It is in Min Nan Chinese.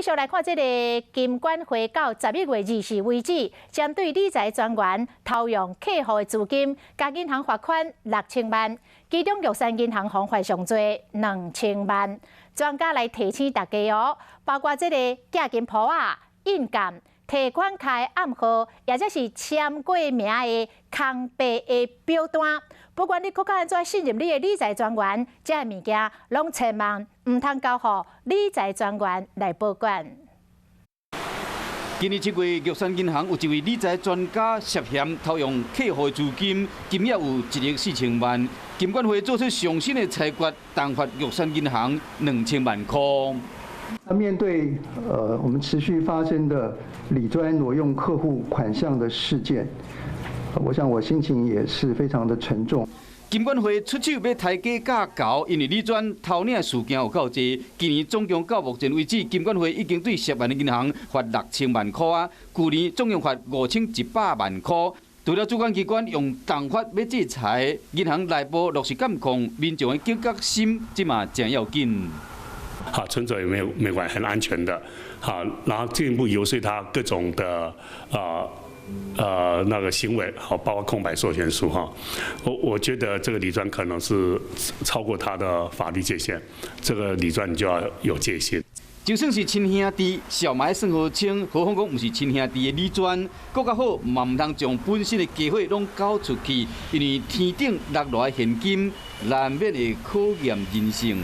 繼續來看這个金管會到11月24為止，針對理財專員偷用客戶的資金，共銀行罰款6000萬，其中玉山銀行予罰上濟2000萬。專家來提醒大家哦，包括這个寄金簿仔、印鑑、提款卡暗號，抑或是簽過名的空白的表單，不管你閣較按怎信任你的理財專員，這个物件攏千萬毋通交予理財專員來保管。今年7月，玉山銀行有一位理財專家涉嫌偷用客戶資金，金額有1億4千萬。金管會做出上新的裁決，重罰玉山銀行2000萬塊。那面對我們持續發生的理專挪用客戶款項的事件，我想我心情也是非常的沉重。金管會出手欲刣雞教猴，因為理專偷領事件有夠濟。今年總共到目前為止，金管會已經對涉案的銀行罰6000萬塊啊，舊年總共罰5100萬塊。除了主管機關用重罰欲制裁，銀行內部落實監控，民眾的警覺心，這嘛誠要緊。好，存摺也沒有沒關係，很安全的。好，然後進一步遊說他各種的那個行為，好，包括空白授權書哈。我覺得這個理專可能是超過他的法律界限，這個理專你就要有戒心。就算是親兄弟，數嘛愛算好清，何況講毋是親兄弟的理專，閣較好嘛毋通將本身的家伙攏交出去，因為天頂落來現金，難免會考驗人性。